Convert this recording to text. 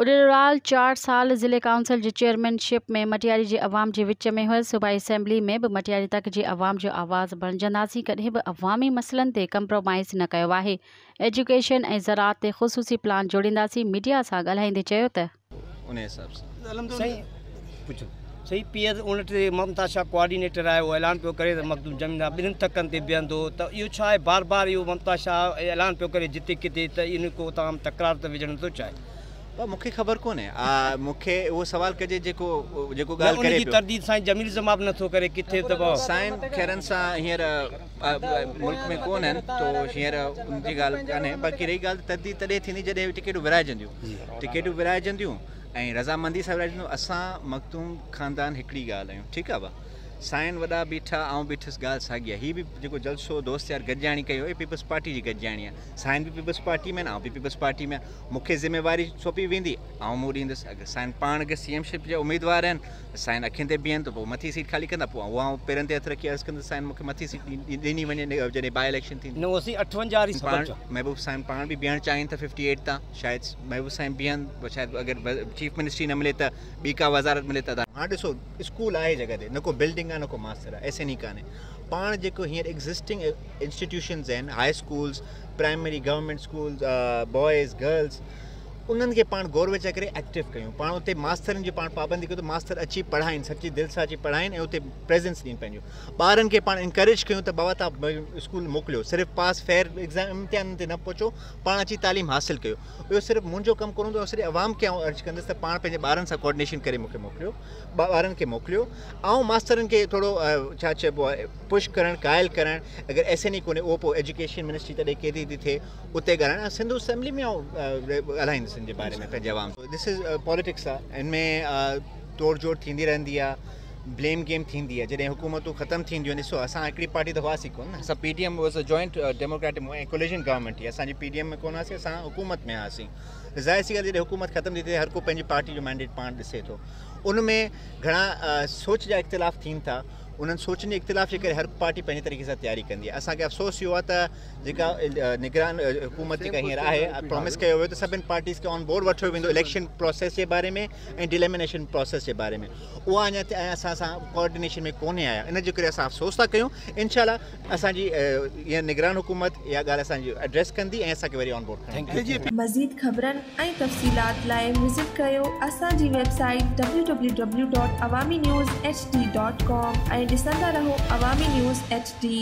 اڏيرولال 4 سال ضلعي ڪائونسل جي چيئرمين شپ ۾ مٽياري جي عوام جي وچ ۾ هيس، صوبائي اسيمبلي ۾ به مٽياري تڪ جي عوام جو آواز بڻجنداسين، ڪڏهن به عوامي مسئلن تي ڪمپرومائيز نه ڪيو آهي، ايجوڪيشن ۽ زراعت تي خصوصي پلان جوڙينداسين، ميڊيا سان ڳالهائيندي چيو ته. انهي حساب سان. سائين پڇو سائين پي ايس 29 تي ممتاز شاهه ڪوآرڊينيٽر آهي اهو اعلان پيو ڪري ته مخدوم جميل ٻنهن تڪن تي بيهندو ته اهو ڇا آهي بار بار اهو ممتاز شاهه اعلان پيو ڪري جتي ڪٿي ته ان ڪو تمام تڪرار ته وجهڻ نٿو چاهي. پر مون کي خبر ڪونهي آ مون کي اهو سوال ڪجي جيڪو جيڪو ڳالهه ڪري پيو. ان جي ترديد سائين جميل زمان به نٿو ڪري ڪٿي ته به. سائين خيرن سان هينئر ملڪ ۾ ڪونهن تو هينئر ان جي ڳالهه ڪانهي باقي رهي ڳالهه ترديد تڏهن ٿيندي جڏهن ٽڪيٽون ورهائجنديون ٽڪيٽون ورهائجنديون ۽ رضامندي سان ورهائجنديون اسان مخدوم خاندان هڪڙي ڳالهه آهيون ٺيڪ آ ڀا سائين وڏا بيٺا آئون بيٺس ڳالهه ساڳي آ هي به جيڪو جلسو دوست يار گڏجاڻي ڪئي هئي پيپلز پارٽي جي گڏجاڻي آ سائين به پيپلز پارٽي ۾ آهن آئون به پيپلز پارٽي ۾ آهيان مون کي ذميواري سونپي ويندي آئون منهن ڏيندس اگر سائين پاڻ اگر سي ايم شپ جا اميدوار آهن ته سائين اکين تي بيهن ته پوء مٿي سيٽ خالي ڪندا پوء آئون آئون پيرن تي هٿ رکي عرض ڪندس سائين مون کي مٿي سيٽ ڏني وڃي جڏهن باء اليڪشن ٿيندي. نه سائين 58 واري پاڻ محبوب سائين پاڻ به بيهڻ چاهين ٿا 58 تان شايد محبوب سائين بيهن شايد اگر چيف منسٽري نه ملي ته ٻي ڪا وزارت ملي ته هاڻ ڏسو اسڪول آهي جڳهه تي نه ڪو بلڊنگ آهي نه ڪو ماستر آهي ايس اين اي ڪانهي پاڻ جيڪو هينئر ايگزسٽنگ انسٽيٽيوشنز آهن high schools primary government schools boys girls انهن کي پاڻ غور ويچار ڪري ايڪٽو ڪيون پاڻ اتي ماسترن جي پاڻ پابندي ڪيون ته ماستر اچي پڙهائين سچي دل سان اچي پڙهائين ۽ اتي پريزنس ڏين پنهنجو ٻارن کي پاڻ انڪريج ڪيون ته بابا تان اسڪول موڪليو صرف پاس فيئر ايگزام امتحانن تي نه پهچو پاڻ اچي تعليم حاصل ڪيو اهو صرف منهنجو ڪم ڪونه هوندو صرف عوام کي آئون عرض ڪندس ته پاڻ پنهنجي ٻارن سان ڪوآرڊينيشن ڪري مونکي موڪليو ٻارن کي موڪليو آئون ماسترن کي ٿورو ڇا چئبو آهي پش ڪرڻ قائل ڪرڻ اگر ايس اين اي ڪونهي اهو پوء ايجوڪيشن منسٽري تڏهن ڪيتري ٿي ٿئي اتي ڳالهائڻ ۽ سنڌ اسيمبلي ۾ آئون ڳالهائيندس ان جي باري ۾ پنهنجي عوام سان دس از پاليٽڪس آهي ان ۾ توڙ جوڙ ٿيندي رهندي آهي بليم گيم ٿيندي آهي جڏهن حڪومتون ختم ٿينديون آهن ڏسو اسان هڪڙي پارٽي ته هئاسين ڪونه نه اسان P D M was a joint democratic ۽ coalition government هئي اسان جي پي ڊي ايم ۾ ڪونه هئاسين اسان حڪومت ۾ هئاسين ظاهر سي ڳالهه جڏهن حڪومت ختم ٿي ٿئي هر ڪو پنهنجي پارٽي جو مينڊيٽ پاڻ ڏسي ٿو ان ۾ گهڻا سوچ جا اختلاف ٿين ٿا انهن سوچن جي اختلاف جي ڪري هر پارٽي پنهنجي طريقي سان تياري ڪندي آهي اسان کي افسوس اهو آهي ته جيڪا نگران حڪومت جيڪا هينئر آهي پرومس ڪيو ويو ته سڀن پارٽيز کي آن بورڊ وٺيو ويندو اليڪشن پروسيس جي باري ۾ ۽ ڊيليمينيشن پروسيس جي باري ۾ اها اڃا تائين اسان سان ڪوآرڊينيشن ۾ ڪونهي آيا ان جي ڪري اسان افسوس ٿا ڪيون انشاء الله اسان جي اها نگران حڪومت اها ڳالهه اسان جي ايڊريس ڪندي ۽ اسان کي وري آن بورڊ کڻندي. مزيد خبرن ۽ تفصيلات لاء وزٽ ڪريو اسان جي website www.awaminews.hd.com ۽ ڏسندا رهو عوامي نيوز ايڇ ڊي.